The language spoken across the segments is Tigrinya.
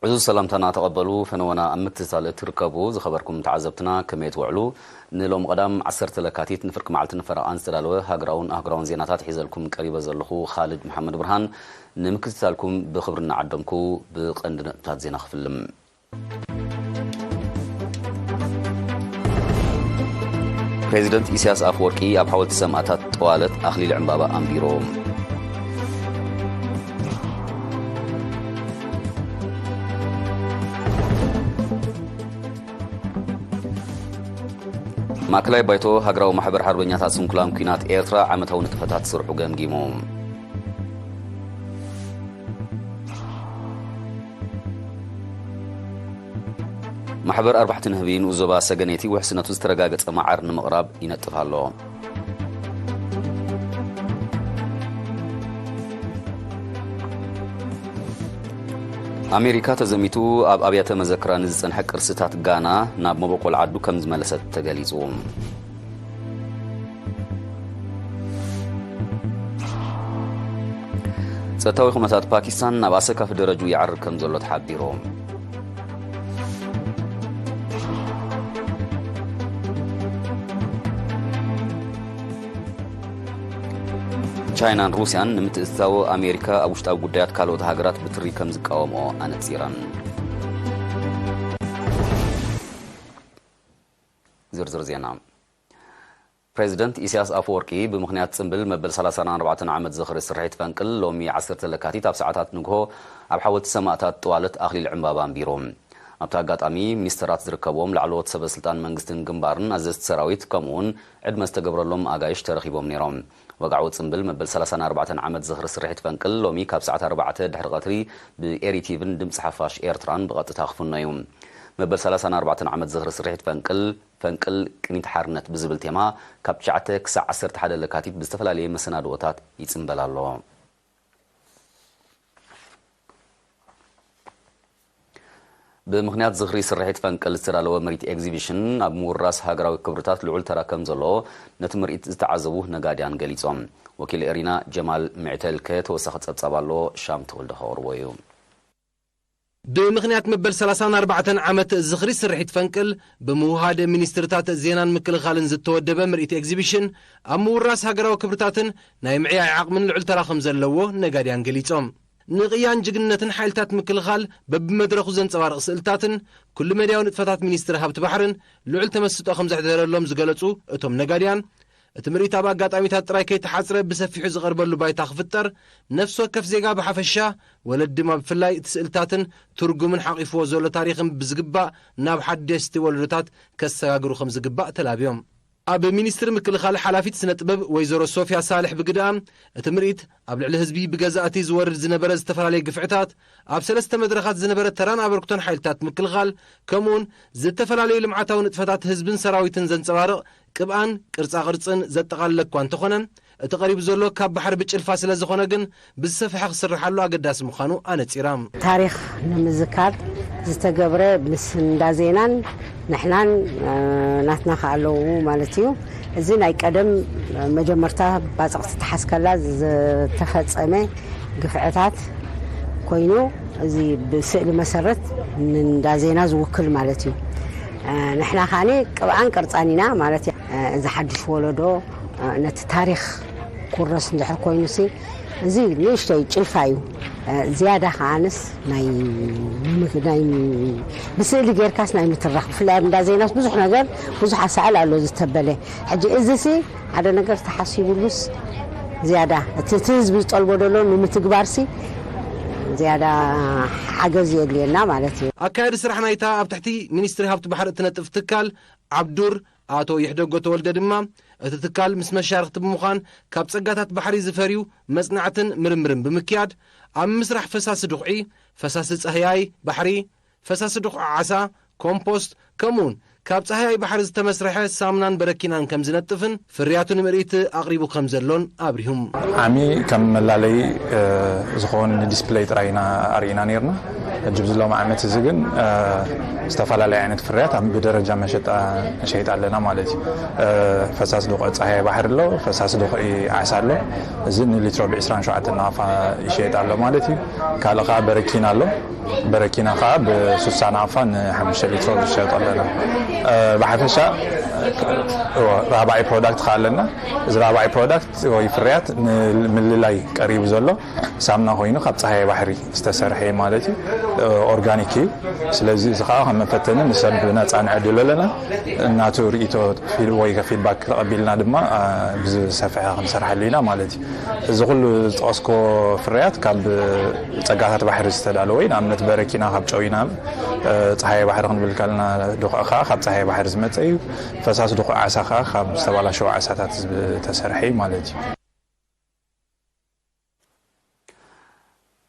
ዕዙዝ ሰላምታና ተቐበሉ። ፈነወና ኣብ ምክትታል እትርከቡ ዝኸበርኩም ተዓዘብትና ከመይ ትውዕሉ? ንሎም ቀዳም ዓሰርተ ለካቲት ንፍርቂ መዓልትን ፈረቓን ዝተዳለወ ሃገራውን ኣህጉራውን ዜናታት ሒዘልኩም ቀሪበ ዘለኹ ኻልድ መሓመድ ብርሃን። ንምክትታልኩም ብኽብሪ እናዓደምኩ ብቐንዲ ነጥብታት ዜና ክፍልም። ፕሬዚደንት ኢሳያስ ኣፈወርቂ ኣብ ሓወልቲ ሰማእታት ጠዋለት ኣኽሊል ዕምባባ ኣንቢሮም። ማእከላይ ባይቶ ሃገራዊ ማሕበር ሓርበኛታት ስንኩላን ኲናት ኤርትራ ዓመታዊ ንጥፈታት ስርሑ ገምጊሙ። ማሕበር ኣርባሕቲ ንህቢ ንኡስ ዞባ ሰገነይቲ ውሕስነቱ ዝተረጋገጸ መዓር ንምቕራብ ይነጥፍ ኣሎ። ኣሜሪካ ተዘሚቱ ኣብ ኣብያተ መዘክራ ንዝጸንሐ ቅርስታት ጋና ናብ መበቆል ዓዱ ከም ዝመለሰት ተገሊጹ። ጸጥታዊ ኩነታት ፓኪስታን ናብ ኣሰካፊ ደረጅኡ ይዓርግ ከም ዘሎ ተሓቢሩ። ቻይናን ሩስያን ንምትእትታው ኣሜሪካ ኣብ ውሽጣዊ ጉዳያት ካልኦት ሃገራት ብትሪ ከም ዝቃወምኦ ኣነጺረን። ዝርዝር ዜና። ፕሬዚደንት ኢሳያስ ኣፈወርቂ ብምኽንያት ጽምብል መበል ሰላሳን ኣርባዕተን ዓመት ዝኽሪ ስርሒት ፈንቅል ሎሚ ዓሰርተ ለካቲት ኣብ ሰዓታት ንግሆ ኣብ ሓወልቲ ሰማእታት ጥዋለት ኣኽሊል ዕምባባ ኣንቢሩ። ኣብቲ ኣጋጣሚ ሚኒስተራት ዝርከብዎም ላዕለዎት ሰበ ስልጣን መንግስትን ግንባርን ኣዘዝቲ ሰራዊት ከምኡውን ዕድመ ዝተገብረሎም ኣጋይሽ ተረኺቦም ነይሮም። ወግዓዊ ጽምብል መበል ሰላሳን ኣርባዕተን ዓመት ዝኽሪ ስርሒት ፈንቅል ሎሚ ካብ ሰዓት ኣርባዕተ ድሕሪ ቀትሪ ብኤሪ ቲቪን ድምፂ ሓፋሽ ኤርትራን ብቐጥታ ክፍኖ እዩ። መበል ሰላሳን ኣርባዕተን ዓመት ዝኽሪ ስርሒት ፈንቅል ፈንቅል ቅኒት ሓርነት ብዝብል ቴማ ካብ ትሽዓተ ክሳዕ ዓሰርተ ሓደ ለካቲት ብዝተፈላለየ መሰናድኦታት ይጽምበል ኣሎ። ብምኽንያት ዝኽሪ ስርሒት ፈንቅል ዝተዳለወ ምርኢት ኤግዚቢሽን ኣብ ምውራስ ሃገራዊ ክብርታት ልዑል ተራ ከም ዘለዎ ነቲ ምርኢት ዝተዓዘቡ ነጋድያን ገሊጾም። ወኪል ኤሪና ጀማል ምዕተልከ ተወሳኺ ጸብጻብ ኣለዎ፣ ሻም ተወልደ ከቕርቦ እዩ። ብምኽንያት መበል ሰላሳን ኣርባዕተን ዓመት ዝኽሪ ስርሒት ፈንቅል ብምውሃድ ሚኒስትርታት ዜናን ምክልኻልን ዝተወደበ ምርኢት ኤግዚቢሽን ኣብ ምውራስ ሃገራዊ ክብርታትን ናይ ምዕያይ ዓቕምን ልዑል ተራ ከም ዘለዎ ነጋድያን ገሊጾም። ንቕያን ጅግንነትን ሓይልታት ምክልኻል በብመድረኹ ዘንጸባርቕ ስእልታትን ኩሉ መድያዊ ንጥፈታት ሚኒስትሪ ሃብቲ ባሕርን ልዑል ተመስጦ ከም ዘሕደረሎም ዝገለጹ እቶም ነጋድያን፣ እቲ ምርኢት ኣብ ኣጋጣሚታት ጥራይ ከይተሓጽረ ብሰፊሑ ዝቐርበሉ ባይታ ክፍጠር፣ ነፍሲ ወከፍ ዜጋ ብሓፈሻ፣ ወለዲ ድማ ብፍላይ እቲ ስእልታትን ትርጉምን ሓቒፍዎ ዘሎ ታሪኽን ብዝግባእ ናብ ሓደስቲ ወለዶታት ከሰጋግሩ ከም ዝግባእ ተላብዮም። ኣብ ሚኒስትሪ ምክልኻል ሓላፊት ስነ ጥበብ ወይዘሮ ሶፊያ ሳልሕ ብግደኣ፣ እቲ ምርኢት ኣብ ልዕሊ ህዝቢ ብገዛእቲ ዝወርድ ዝነበረ ዝተፈላለየ ግፍዕታት፣ ኣብ ሰለስተ መድረኻት ዝነበረ ተራን ኣበርክቶን ሓይልታት ምክልኻል፣ ከምኡውን ዝተፈላለዩ ልምዓታዊ ንጥፈታት ህዝብን ሰራዊትን ዘንጸባርቕ ቅብኣን ቅርጻ ቅርጽን ዘጠቓለለ እኳ እንተኾነ፣ እቲ ቀሪቡ ዘሎ ካብ ባሕሪ ብጭልፋ ስለ ዝኾነ ግን ብዝሰፍሐ ክስርሓሉ ኣገዳሲ ምዃኑ ኣነጺራ። ታሪኽ ንምዝካር ዝተገብረ ምስ እንዳ ዜናን ንሕናን፣ እ፣ ናትና ከ ኣለዉ ማለት እዩ። እዚ ናይ ቀደም መጀመርታ ባጽቕቲ ተሓዝከላ ዝተፈጸመ ግፍዕታት ኮይኑ፣ እዚ ብስእሊ መሰረት ንእንዳ ዜና ዝውክል ማለት እዩ። እ፣ ንሕና ከኣኒ ቅብኣን ቅርጻን ኢና ማለት እዩ። እ፣ እዚ ሓድሽ ወለዶ፣ እ፣ ነቲ ታሪኽ ኩረስ እንድሕር ኮይኑሲ፣ እዚ ንእሽተይ ጭልፋ እዩ። እ፣ ዝያዳ ከኣንስ ናይ ምምግ-፣ ናይ ም-፣ ብስእሊ ጌርካስ ናይ ምትራኽ፣ ብፍላይ ኣብ እንዳ ዜናስ ብዙሕ ነገር፣ ብዙሕ ኣሳእል ኣሎ ዝተበለ። ሕጂ እዚሲ ሓደ ነገር ተሓሲቡሉስ ዝያዳ እቲ፣ እቲ ህዝቢ ዝጠልቦ ዘሎ ንምትግባርሲ ዝያዳ ሓገዝ የድልየና ማለት እዩ። ኣካያዲ ስራሕ ናይታ ኣብ ትሕቲ ሚኒስትሪ ሃብቲ ባሕሪ እትነጥፍ ትካል ዓብዱር ኣቶ ይሕደጎ ተወልደ ድማ፣ እቲ ትካል ምስ መሻርኽቲ ብምዃን ካብ ጸጋታት ባሕሪ ዝፈርዩ መጽናዕትን ምርምርን ብምክያድ፣ ኣብ ምስራሕ ፈሳሲ ድኹዒ፣ ፈሳሲ ጻህያይ ባሕሪ፣ ፈሳሲ ድኹዒ ዓሳ፣ ኮምፖስት፣ ከምኡውን ካብ ጻህያይ ባሕሪ ዝተመስርሐ ሳምናን በረኪናን ከም ዝነጥፍን ፍርያቱ ንምርኢት ኣቕሪቡ ከም ዘሎን ኣብሪሁም። ዓሚ ከም መላለዪ፣ እ፣ ዝኸውን ንዲስፕለይ ጥራይ ኢና ኣርኢና ነይርና። ሕጂ ብዚ ሎም ዓመት እዚ ግን ዝተፈላለየ ዓይነት ፍርያት ኣብ ብደረጃ መሸጣ ንሸይጥ ኣለና ማለት እዩ። ፈሳስ ድኾ ፀሃየ ባሕሪ ኣሎ፣ ፈሳስ ድኾ ዓሳ ኣሎ። እዚ ንሊትሮ ብ27 ናፋ ይሸየጥ ኣሎ ማለት እዩ። ካልእ ከዓ በረኪና ኣሎ። በረኪና ከዓ ብ60 ናፋ ንሓሙሽተ ሊትሮ ዝሸየጥ ኣለና። ብሓፈሻ ራባዒ ፕሮዳክት ከዓ ኣለና። እዚ ራባዒ ፕሮዳክት ወይ ፍርያት ንምልላይ ቀሪቡ ዘሎ ሳምና ኮይኑ ካብ ፀሃየ ባሕሪ ዝተሰርሐ ማለት እዩ። ኦርጋኒክ እዩ። ስለዚ እዚ ከዓ ከም መፈተኒ ንሰብ ብነፃ ንዕድሎ ኣለና። እናቱ ርእቶ ወይ ፊድባክ ተቐቢልና ድማ ብዝሰፍሐ ክንሰርሐሉ ኢና ማለት እዩ። እዚ ኩሉ ዝጠቐስኮ ፍርያት ካብ ፀጋታት ባሕሪ ዝተዳለወ እዩ። ንኣብነት በረኪና ካብ ጨው ኢና፣ ፀሃየ ባሕሪ ክንብል ካልና ድኾ ከዓ ካብ ፀሃየ ባሕሪ ዝመፀ እዩ። ፈሳስ ድኾ ዓሳ ከዓ ካብ ዝተባላሸው ዓሳታት ዝተሰርሐ እዩ ማለት እዩ።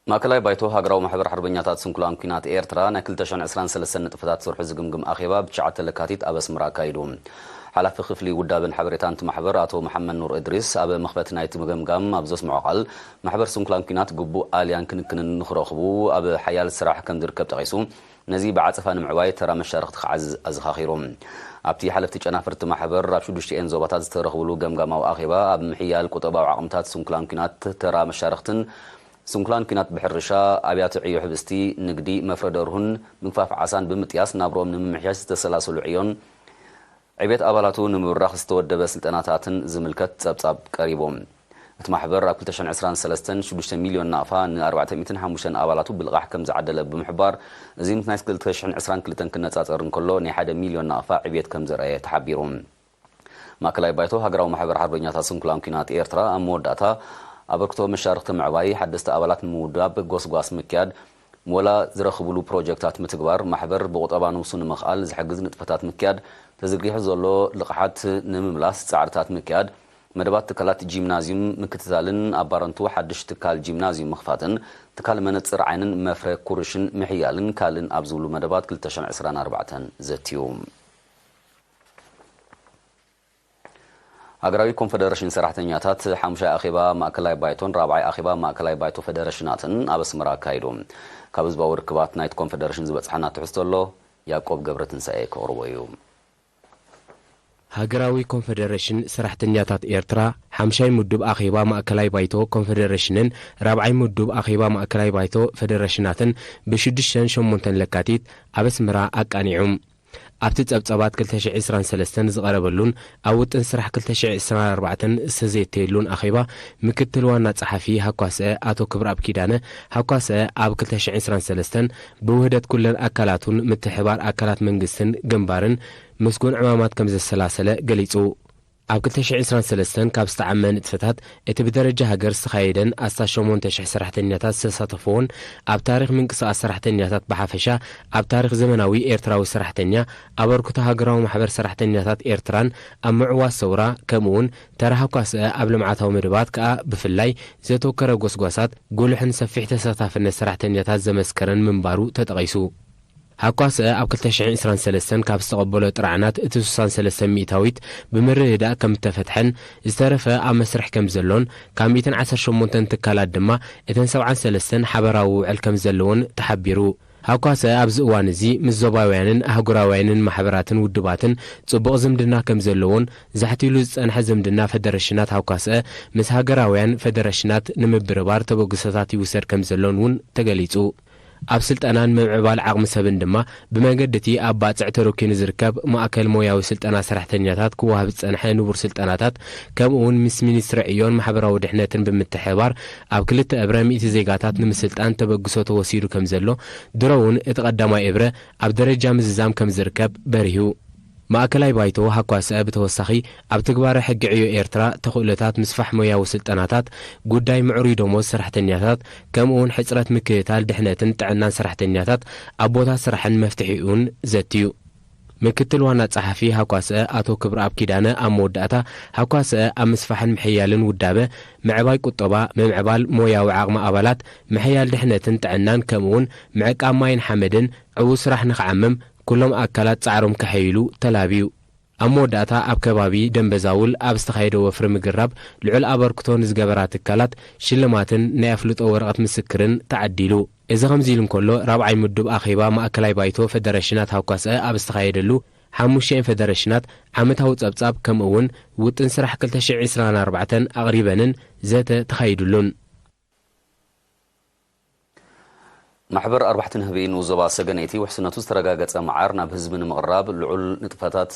ማእከላይ ባይቶ ሃገራዊ ማሕበር ሓርበኛታት ስንኩላን ኲናት ኤርትራ ናይ ክልተ ሽሕን ዕስራን ሰለስተን ንጥፈታት ስርሑ ዝግምግም ኣኼባ ብትሽዓተ ለካቲት ኣብ ኣስመራ ኣካይዱ። ሓላፊ ክፍሊ ውዳበን ሓበሬታን እቲ ማሕበር ኣቶ መሓመድ ኑር እድሪስ ኣብ መኽፈቲ ናይቲ ምግምጋም ኣብ ዘስምዖ ቃል፣ ማሕበር ስንኩላን ኲናት ግቡእ ኣልያን ክንክንን ንኽረኽቡ ኣብ ሓያል ስራሕ ከም ዝርከብ ጠቒሱ፣ ነዚ ብዓጸፋ ንምዕባይ ተራ መሻርኽቲ ክዓዝዝ ኣዘኻኺሩ። ኣብቲ ሓለፍቲ ጨናፍርቲ ማሕበር ኣብ ሽዱሽቲኤን ዞባታት ዝተረኽብሉ ገምጋማዊ ኣኼባ ኣብ ምሕያል ቁጠባዊ ዓቕምታት ስንኩላን ኲናት ተራ መሻርኽትን ስንኩላን ኲናት ብሕርሻ፣ ኣብያተ ዕዮ ሕብስቲ፣ ንግዲ፣ መፍረ ደርሁን ምግፋፍ ዓሳን ብምጥያስ ናብርኦም ንምምሕያሽ ዝተሰላሰሉ ዕዮን ዕቤት ኣባላቱ ንምብራኽ ዝተወደበ ስልጠናታትን ዝምልከት ጸብጻብ ቀሪቡ። እቲ ማሕበር ኣብ ክልተ ሽሕን ዕስራን ሰለስተን ሽዱሽተ ሚልዮን ናቕፋ ን ኣርባዕተ ሚእትን ሓሙሽተን ኣባላቱ ብልቓሕ ከም ዝዓደለ ብምሕባር፣ እዚ ምስ ናይ ክልተ ሽሕን ዕስራን ክልተን ክነጻጸር እንከሎ ናይ ሓደ ሚልዮን ናቕፋ ዕብየት ከም ዘርኣየ ተሓቢሩ። ማእከላይ ባይቶ ሃገራዊ ማሕበር ሓርበኛታት ስንኩላን ኲናት ኤርትራ ኣብ መወዳእታ፣ ኣበርክቶ መሻርኽቲ ምዕባይ፣ ሓደስቲ ኣባላት ንምውዳብ፣ ጎስጓስ ምክያድ፣ ሞላ ዝረኽብሉ ፕሮጀክታት ምትግባር፣ ማሕበር ብቑጠባ ነብሱ ንምኽኣል ዝሕግዝ ንጥፈታት ምክያድ፣ ተዝርጊሑ ዘሎ ልቕሓት ንምምላስ ጻዕርታት ምክያድ፣ መደባት ትካላት ጂምናዝዩም ምክትታልን ኣብ ባረንቱ ሓድሽ ትካል ጂምናዝዩም ምኽፋትን ትካል መነጽር ዓይንን መፍረ ኩርሽን ምሕያልን ካልእን ኣብ ዝብሉ መደባት ክልተ ሽሕን ዕስራን ኣርባዕተን ዘትዩ። ሃገራዊ ኮንፈደረሽን ሰራሕተኛታት ሓሙሻይ ኣኼባ ማእከላይ ባይቶን ራብዓይ ኣኼባ ማእከላይ ባይቶ ፈደረሽናትን ኣብ ኣስመራ ኣካይዱ። ካብ ህዝባዊ ርክባት ናይቲ ኮንፈደረሽን ዝበጽሓና ትሕዝቶ ኣሎ፣ ያዕቆብ ገብረትንሳኤ ከቕርቦ እዩ። ሃገራዊ ኮንፈደረሽን ሰራሕተኛታት ኤርትራ ሓምሻይ ምዱብ ኣኼባ ማእከላይ ባይቶ ኮንፈደረሽንን ራብዓይ ምዱብ ኣኼባ ማእከላይ ባይቶ ፈደረሽናትን ብሽዱሽተን ሸሞንተን ለካቲት ኣብ ኣስመራ ኣቃኒዑ። ኣብቲ ጸብጸባት ክልተ ሽሕ ዕስራን ሰለስተን ዝቐረበሉን ኣብ ውጥን ስራሕ ክልተ ሽሕ ዕስራን ኣርባዕተን ዝተዘተየሉን ኣኼባ፣ ምክትል ዋና ጸሓፊ ሃኳስአ ኣቶ ክብረኣብ ኪዳነ፣ ሃኳስአ ኣብ ክልተ ሽሕ ዕስራን ሰለስተን ብውህደት ኩለን ኣካላቱን ምትሕብባር ኣካላት መንግስትን ግንባርን ምስጉን ዕማማት ከም ዘሰላሰለ ገሊጹ። ኣብ ክልተ ሽሕ ዕስራን ሰለስተን ካብ ዝተዓመ ንጥፈታት፣ እቲ ብደረጃ ሃገር ዝተኻየደን ኣስታት ሸሞንተ ሽሕ ሰራሕተኛታት ዝተሳተፍዎን፣ ኣብ ታሪኽ ምንቅስቓስ ሰራሕተኛታት ብሓፈሻ፣ ኣብ ታሪኽ ዘመናዊ ኤርትራዊ ሰራሕተኛ፣ ኣበርክቶ ሃገራዊ ማሕበር ሰራሕተኛታት ኤርትራን ኣብ ምዕዋት ሰውራ፣ ከምኡ'ውን ተራ ሃኳስአ ኣብ ልምዓታዊ መደባት ከኣ ብፍላይ ዘተኮረ ጎስጓሳት፣ ጉሉሕን ሰፊሕ ተሳታፍነት ሰራሕተኛታት ዘመስከረን ምንባሩ ተጠቒሱ። ሃኳስአ ኣብ ክልተ ሽሕን ዕስራን ሰለስተን ካብ ዝተቐበሎ ጥርዓናት እቲ ስሳን ሰለስተን ሚእታዊት ብምርድዳእ ከም እተፈትሐን ዝተረፈ ኣብ መስርሕ ከም ዘሎን ካብ ሚእትን ዓሰርተ ሸሞንተን ትካላት ድማ እተን ሰብዓን ሰለስተን ሓበራዊ ውዕል ከም ዘለወን ተሓቢሩ። ሃኳስአ ኣብዚ እዋን እዚ ምስ ዞባውያንን ኣህጉራውያንን ማሕበራትን ውድባትን ጽቡቕ ዝምድና ከም ዘለዎን ዛሕቲሉ ዝጸንሐ ዝምድና ፈደረሽናት ሃኳስአ ምስ ሃገራውያን ፈደረሽናት ንምብርባር ተበግሶታት ይውሰድ ከም ዘሎን እውን ተገሊጹ። ኣብ ስልጠናን ምምዕባል ዓቕሚ ሰብን ድማ ብመገዲ እቲ ኣብ ባጽዕ ተረኪኑ ዝርከብ ማእከል ሞያዊ ስልጠና ሰራሕተኛታት ክወሃብ ዝጸንሐ ንቡር ስልጠናታት፣ ከምኡ እውን ምስ ሚኒስትሪ ዕዮን ማሕበራዊ ድሕነትን ብምትሕብባር ኣብ ክልተ እብረ ሚእቲ ዜጋታት ንምስልጣን ተበግሶ ተወሲዱ ከም ዘሎ፣ ድሮ እውን እቲ ቀዳማይ እብረ ኣብ ደረጃ ምዝዛም ከም ዝርከብ በሪሁ። ማእከላይ ባይቶ ሃኳስአ ብተወሳኺ ኣብ ትግባረ ሕጊ ዕዮ ኤርትራ ተኽእሎታት ምስፋሕ ሞያዊ ስልጠናታት፣ ጉዳይ ምዕሩይ ደሞዝ ሰራሕተኛታት፣ ከምኡውን ሕጽረት ምክትታል ድሕነትን ጥዕናን ሰራሕተኛታት ኣብ ቦታ ስራሕን መፍትሒኡን ዘትዩ። ምክትል ዋና ጸሓፊ ሃኳስአ ኣቶ ክብረኣብ ኪዳነ ኣብ መወዳእታ፣ ሃኳስአ ኣብ ምስፋሕን ምሕያልን ውዳበ፣ ምዕባይ ቁጠባ፣ ምምዕባል ሞያዊ ዓቕሚ ኣባላት፣ ምሕያል ድሕነትን ጥዕናን ከምኡውን ምዕቃብ ማይን ሓመድን ዕዉት ስራሕ ንኽዓምም ኩሎም ኣካላት ጻዕሮም ከሐይሉ ተላብዩ። ኣብ መወዳእታ ኣብ ከባቢ ደንበዛውል ኣብ ዝተኻየደ ወፍሪ ምግራብ ልዑል ኣበርክቶ ንዝገበራ ትካላት ሽልማትን ናይ ኣፍልጦ ወረቐት ምስክርን ተዓዲሉ። እዚ ከምዚ ኢሉ እንከሎ፣ ራብዓይ ምዱብ ኣኼባ ማእከላይ ባይቶ ፈደረሽናት ሃኳሰ ኣብ ዝተኻየደሉ፣ ሓሙሽተን ፈደረሽናት ዓመታዊ ጸብጻብ፣ ከምኡ እውን ውጥን ስራሕ ክልተ ሽሕን ዕስራን ኣርባዕተን ኣቕሪበንን ዘተ ተኻይዱሉን። ማሕበር ኣርባሕቲ ንህቢ ንኡስ ዞባ ሰገነይቲ ውሕስነቱ ዝተረጋገጸ መዓር ናብ ህዝቢ ንምቕራብ ልዑል ንጥፈታት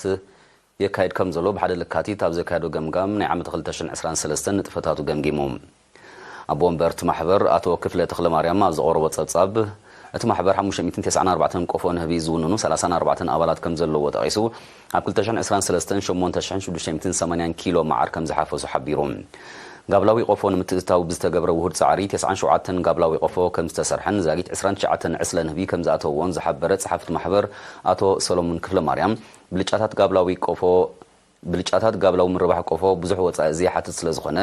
የካይድ ከም ዘሎ ብሓደ ለካቲት ኣብ ዘካየዶ ገምጋም ናይ ዓመት ክልተ ሽሕን ዕስራን ሰለስተን ንጥፈታቱ ገምጊሙ። ኣቦ ወንበር እቲ ማሕበር ኣቶ ክፍለ ተኽለማርያም ኣብ ዘቕረቦ ጸብጻብ፣ እቲ ማሕበር ሓሙሽተ ሚእትን ተስዓን ኣርባዕተን ቆፎ ንህቢ ዝውንኑ ሰላሳን ኣርባዕተን ኣባላት ከም ዘለውዎ ጠቒሱ፣ ኣብ ክልተ ሽሕን ዕስራን ሰለስተን ሸሞንተ ሽሕን ሽዱሽተ ሚእትን ሰማንያን ኪሎ መዓር ከም ዝሓፈሱ ሓቢሩ። ጋብላዊ ቆፎ ንምትእትታው ብዝተገብረ ውሁድ ጻዕሪ፣ ተስዓን ሸውዓተን ጋብላዊ ቆፎ ከም ዝተሰርሐን ዛጊት ዕስራን ትሽዓተን ዕስለ ንህቢ ከም ዝኣተውዎን ዝሓበረ ጸሓፊ እቲ ማሕበር ኣቶ ሰሎሞን ክፍለ ማርያም፣ ብልጫታት ጋብላዊ ቆፎ ብልጫታት ጋብላዊ ምርባሕ ቆፎ ብዙሕ ወጻኢ ዘይሓትት ስለ ዝኾነ፣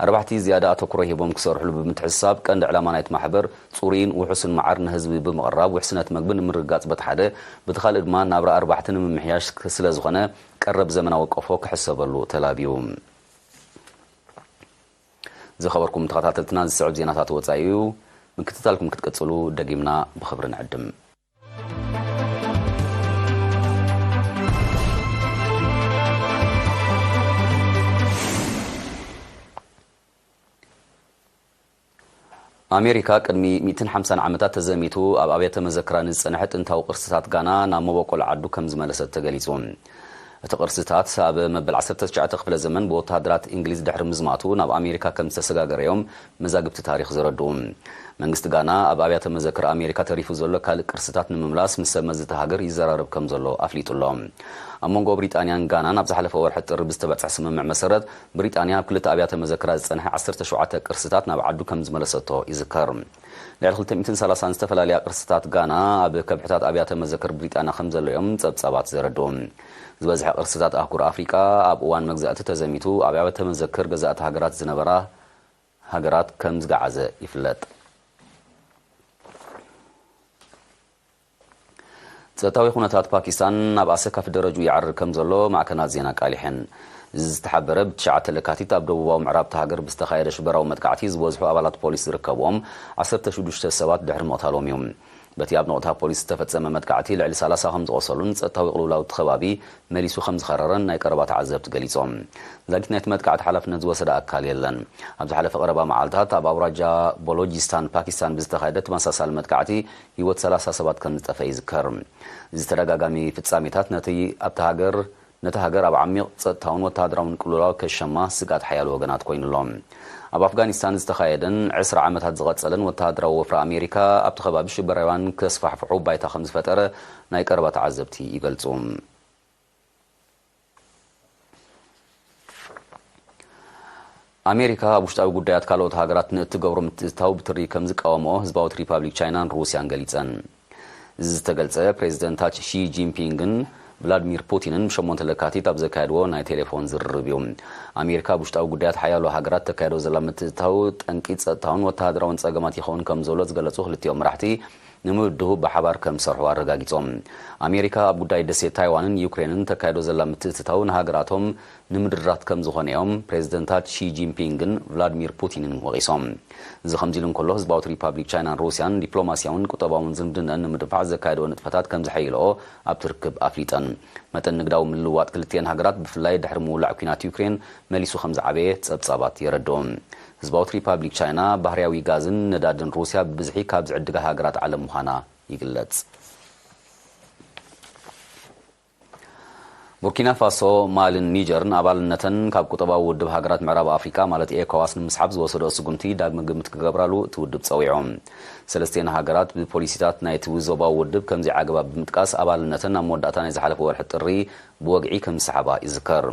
ኣርባሕቲ ዝያዳ ኣተኩሮ ሂቦም ክሰርሕሉ ብምትሕስሳብ፣ ቀንዲ ዕላማ ናይቲ ማሕበር ጽሩይን ውሑስን መዓር ንህዝቢ ብምቕራብ፣ ውሕስነት መግቢ ንምርግጋጽ በቲ ሓደ፣ በቲ ካልእ ድማ ናብራ ኣርባሕቲ ንምምሕያሽ ስለ ዝኾነ፣ ቀረብ ዘመናዊ ቆፎ ክሕሰበሉ ተላብዩ። ዝኸበርኩም ተኸታተልትና፣ ዝስዕብ ዜናታት ወጻኢ እዩ። ምክትታልኩም ክትቅጽሉ ደጊምና ብኽብሪ ንዕድም። ኣሜሪካ ቅድሚ ሚእትን ሓምሳን ዓመታት ተዘሚቱ ኣብ ኣብያተ መዘክራ ንዝጸንሐ ጥንታዊ ቅርስታት ጋና ናብ መበቆል ዓዱ ከም ዝመለሰት ተገሊጹ። እቲ ቅርስታት ኣብ መበል ዓሰርተ ትሽዓተ ክፍለ ዘመን ብወተሃደራት እንግሊዝ ድሕሪ ምዝማቱ ናብ ኣሜሪካ ከም ዝተሰጋገረ እዮም መዛግብቲ ታሪኽ ዘረድኡ። መንግስቲ ጋና ኣብ ኣብያተ መዘክር ኣሜሪካ ተሪፉ ዘሎ ካልእ ቅርስታት ንምምላስ ምስ ሰብ መዚ እታ ሃገር ይዘራረብ ከም ዘሎ ኣፍሊጡ ኣሎ። ኣብ መንጎ ብሪጣንያን ጋናን ኣብ ዝሓለፈ ወርሒ ጥሪ ብዝተበጽሐ ስምምዕ መሰረት፣ ብሪጣንያ ኣብ ክልተ ኣብያተ መዘክራ ዝጸንሐ ዓሰርተ ሸውዓተ ቅርስታት ናብ ዓዱ ከም ዝመለሰቶ ይዝከር። ልዕሊ ክልተ ሚእትን ሰላሳን ዝተፈላለያ ቅርስታት ጋና ኣብ ከብሕታት ኣብያተ መዘክር ብሪጣንያ ከም ዘለዮም ጸብጻባት ዘረድኡ። ዝበዝሐ ቅርስታት ኣህጉር ኣፍሪቃ ኣብ እዋን መግዛእቲ ተዘሚቱ ኣብ ኣብያተ መዘክር ገዛእቲ ሃገራት ዝነበራ ሃገራት ከም ዝገዓዘ ይፍለጥ። ጸጥታዊ ኩነታት ፓኪስታን ናብ ኣሰካፊ ደረጅኡ ይዓርግ ከም ዘሎ ማዕከናት ዜና ኣቃሊሐን። እዚ ዝተሓበረ ብትሽዓተ ለካቲት ኣብ ደቡባዊ ምዕራብ እታ ሃገር ብዝተኻየደ ሽበራዊ መጥቃዕቲ ዝበዝሑ ኣባላት ፖሊስ ዝርከብዎም ዓሰርተ ሽዱሽተ ሰባት ድሕሪ ምቕታሎም እዩ። በቲ ኣብ ነቑጣ ፖሊስ ዝተፈጸመ መጥቃዕቲ ልዕሊ ሰላሳ ከም ዝቖሰሉን ጸጥታዊ ቅልውላው እቲ ከባቢ መሊሱ ከም ዝኸረረን ናይ ቀረባ ተዓዘብቲ ገሊጾም። ዛጊት ናይቲ መጥቃዕቲ ሓላፍነት ዝወሰደ ኣካል የለን። ኣብ ዝሓለፈ ቀረባ መዓልታት ኣብ ኣውራጃ ቦሎጂስታን ፓኪስታን ብዝተኻየደ ተመሳሳሊ መጥቃዕቲ ህይወት ሰላሳ ሰባት ከም ዝጠፈ ይዝከር። እዚ ተደጋጋሚ ፍጻሜታት ነቲ ኣብቲ ሃገር ነቲ ሃገር ኣብ ዓሚቕ ጸጥታውን ወተሃደራውን ቅልውላው ከሸማ ስግኣት ሓያሎ ወገናት ኮይኑ ኣሎ። ኣብ ኣፍጋኒስታን ዝተኻየደን ዕስራ ዓመታት ዝቐጸለን ወተሃደራዊ ወፍሪ ኣሜሪካ ኣብቲ ከባቢ ሽበራውያን ከስፋሕፍሑ ባይታ ከም ዝፈጠረ ናይ ቀረባ ተዓዘብቲ ይገልጹ። ኣሜሪካ ኣብ ውሽጣዊ ጉዳያት ካልኦት ሃገራት ንእትገብሮ ምትእትታው ብትሪ ከም ዝቃወምኦ ህዝባዊት ሪፓብሊክ ቻይናን ሩስያን ገሊጸን። እዚ ዝተገልጸ፣ ፕሬዚደንታት ሺ ጂንፒንግን ቭላድሚር ፑቲንን ብሸሞንተ ለካቲት ኣብ ዘካየድዎ ናይ ቴሌፎን ዝርርብ እዩ። ኣሜሪካ ኣብ ውሽጣዊ ጉዳያት ሓያሎ ሃገራት ተካይዶ ዘላ ምትእትታው ጠንቂ ጸጥታውን ወተሃደራውን ጸገማት ይኸውን ከም ዘሎ ዝገለጹ ክልቲኦም መራሕቲ፣ ንምብድሁ ብሓባር ከም ዝሰርሑ ኣረጋጊጾም። ኣሜሪካ ኣብ ጉዳይ ደሴት ታይዋንን ዩክሬንን ተካይዶ ዘላ ምትእትታው ንሃገራቶም ንምድራት ከም ዝኾነ እዮም ፕሬዚደንታት ሺ ጂንፒንግን ቭላድሚር ፑቲንን ወቒሶም። እዚ ከምዚ ኢሉ እንከሎ፣ ህዝባዊት ሪፓብሊክ ቻይናን ሩስያን ዲፕሎማስያውን ቁጠባውን ዝምድነን ንምድንፋዕ ዘካየድኦ ንጥፈታት ከም ዘሐይልኦ ኣብቲ ርክብ ኣፍሊጠን። መጠን ንግዳዊ ምልውዋጥ ክልቲኤን ሃገራት፣ ብፍላይ ድሕሪ ምውላዕ ኲናት ዩክሬን፣ መሊሱ ከም ዝዓበየ ጸብጻባት የረድኡ። ህዝባዊት ሪፓብሊክ ቻይና ባህርያዊ ጋዝን ነዳድን ሩስያ ብብዝሒ ካብ ዝዕድጋ ሃገራት ዓለም ምዃና ይግለጽ። ቡርኪና ፋሶ፣ ማልን ኒጀርን ኣባልነተን ካብ ቁጠባዊ ውድብ ሃገራት ምዕራብ ኣፍሪቃ ማለት ኤኮዋስ ንምስሓብ ዝወሰደኦ ስጉምቲ ዳግመ ግምት ክገብራሉ እቲ ውድብ ጸዊዑ። ሰለስቲኤን ሃገራት ብፖሊሲታት ናይቲ ዞባዊ ውድብ ከምዚ ኣገባብ ብምጥቃስ ኣባልነተን ኣብ መወዳእታ ናይ ዝሓለፈ ወርሒ ጥሪ ብወግዒ ከም ዝሰሓባ ይዝከር።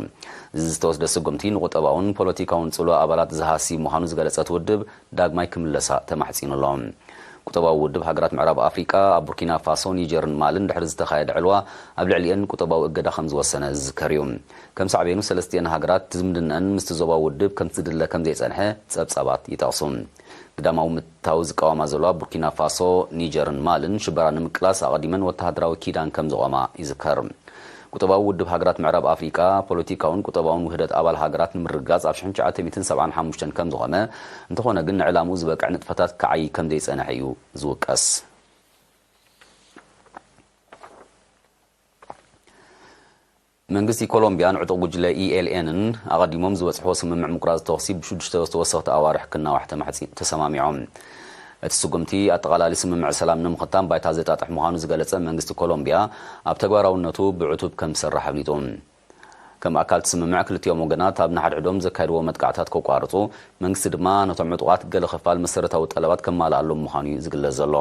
እዚ ዝተወስደ ስጉምቲ ንቁጠባውን ፖለቲካውን ጽልዋ ኣባላት ዝሃሲ ምዃኑ ዝገለጸት ውድብ ዳግማይ ክምለሳ ተማሕጺኑ ኣሎ። ቁጠባዊ ውድብ ሃገራት ምዕራብ ኣፍሪቃ ኣብ ቡርኪና ፋሶ፣ ኒጀርን ማልን ድሕሪ ዝተኻየደ ዕልዋ ኣብ ልዕሊኤን ቁጠባዊ እገዳ ከም ዝወሰነ ዝዝከር እዩ። ከም ሳዕቤኑ ሰለስቲኤን ሃገራት ዝምድነአን ምስቲ ዞባዊ ውድብ ከምቲ ዝድለ ከም ዘይጸንሐ ጸብጻባት ይጠቕሱ። ግዳማዊ ምትታው ዝቃወማ ዘለዋ ቡርኪና ፋሶ፣ ኒጀርን ማልን ሽበራ ንምቅላስ ኣቐዲመን ወተሃደራዊ ኪዳን ከም ዝቖማ ይዝከር። ቁጠባዊ ውድብ ሃገራት ምዕራብ ኣፍሪቃ፣ ፖለቲካውን ቁጠባውን ውህደት ኣባል ሃገራት ንምርግጋጽ ኣብ ሽሕን ትሽዓተ ሚእትን ሰብዓን ሓሙሽተን ከም ዝኾነ፣ እንተኾነ ግን ንዕላምኡ ዝበቅዕ ንጥፈታት ክዓይ ከም ዘይጸንሐ እዩ ዝውቀስ። መንግስቲ ኮሎምቢያን ዕጡቕ ጉጅለ ኢ ኤል ኤንን ኣቐዲሞም ዝበጽሕዎ ስምምዕ ምቁራጽ ተኹሲ ብሽዱሽተ ተወሰኽቲ ኣዋርሕ ክናዋሕ ተማሕጺ-፣ ተሰማሚዖም። እቲ ስጉምቲ ኣጠቓላሊ ስምምዕ ሰላም ንምኽታም ባይታ ዘጣጥሕ ምዃኑ ዝገለጸ መንግስቲ ኮሎምቢያ፣ ኣብ ተግባራውነቱ ብዕቱብ ከም ዝሰርሕ ኣፍሊጡ። ከም ኣካል እቲ ስምምዕ ክልቲኦም ወገናት ኣብ ንሓድሕዶም ዘካየድዎ መጥቃዕታት ከቋርጹ፣ መንግስቲ ድማ ነቶም ዕጡቓት ገለ ክፋል መሰረታዊ ጠለባት ከማልኣሎም ምዃኑ እዩ ዝግለጽ ዘሎ።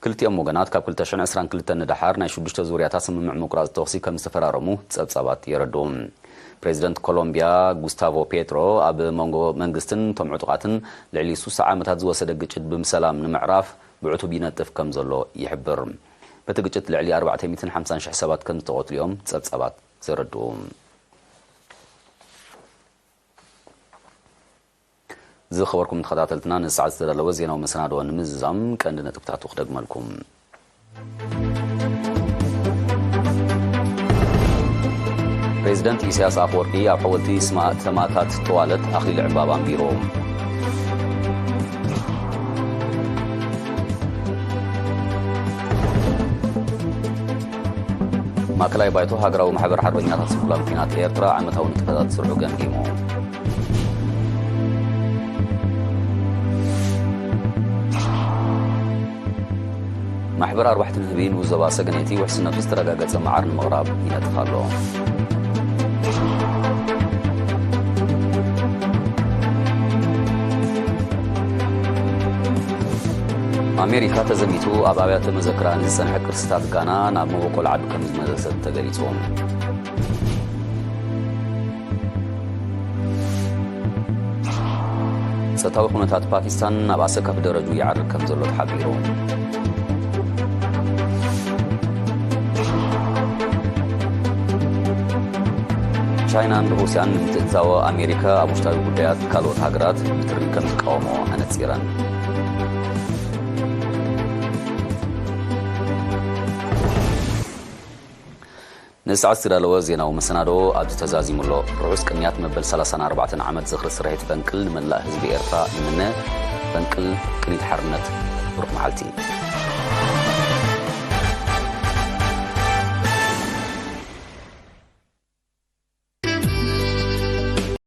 ክልቲኦም ወገናት ካብ ክልተ ሽሕን ዕስራን ክልተን ንደሓር ናይ ሽዱሽተ ዙርያታት ስምምዕ ምቁራጽ ተኹሲ ከም ዝተፈራረሙ ጸብጻባት የረድኡ። ፕሬዚደንት ኮሎምቢያ ጉስታቮ ፔትሮ ኣብ መንጎ መንግስትን እቶም ዕጡቓትን ልዕሊ ስሳ ዓመታት ዝወሰደ ግጭት ብምሰላም ንምዕራፍ ብዕቱብ ይነጥፍ ከም ዘሎ ይሕብር። በቲ ግጭት ልዕሊ ኣርባዕተ ሚእትን ሓምሳን ሽሕ ሰባት ከም ዝተቐትሉ እዮም ጸብጻባት ዘረድኡ። ዝኸበርኩም ተኸታተልትና፣ ንሰዓት ዝተዳለወ ዜናዊ መሰናድኦ ንምዝዛም ቀንዲ ነጥብታቱ ክደግመልኩም። ፕሬዚደንት ኢሳያስ ኣፈወርቂ ኣብ ሓወልቲ ስማ-፣ ሰማእታት ጠዋለት ኣኽሊል ዕምባባ ኣንቢሩ። ማእከላይ ባይቶ ሃገራዊ ማሕበር ሓርበኛታት ስንኩላን ኲናት ኤርትራ ዓመታዊ ንጥፈታት ስርሑ ገምጊሙ። ማሕበር ኣርባሕቲ ንህቢ ንዞባ ሰገነይቲ ውሕስነቱ ዝተረጋገጸ መዓር ንምቕራብ ይነጥፍ ኣሎ። ኣሜሪካ ተዘሚቱ ኣብ ኣብያተ መዘክራ ንዝጸንሐ ቅርስታት ጋና ናብ መበቆል ዓዱ ከም ዝመለሰት ተገሊጹ። ጸጥታዊ ኩነታት ፓኪስታን ናብ ኣሰካፊ ደረጁ ይዓርግ ከም ዘሎ ተሓቢሩ። ቻይናን ሩስያን ንምትእትታዎ ኣሜሪካ ኣብ ውሽጣዊ ጉዳያት ካልኦት ሃገራት ብትሪ ከም ዝቃወሞ ኣነጺረን። ንሰዓት ዝተዳለወ ዜናዊ መሰናዶ ኣብዚ ተዛዚሙ ኣሎ። ርሑስ ቅንያት መበል ሰላሳን ኣርባዕተን ዓመት ዝኽሪ ስርሒት ፈንቅል ንመላእ ህዝቢ ኤርትራ ይምነ። ፈንቅል ቅኒት ሓርነት፣ ብሩኽ መዓልቲ።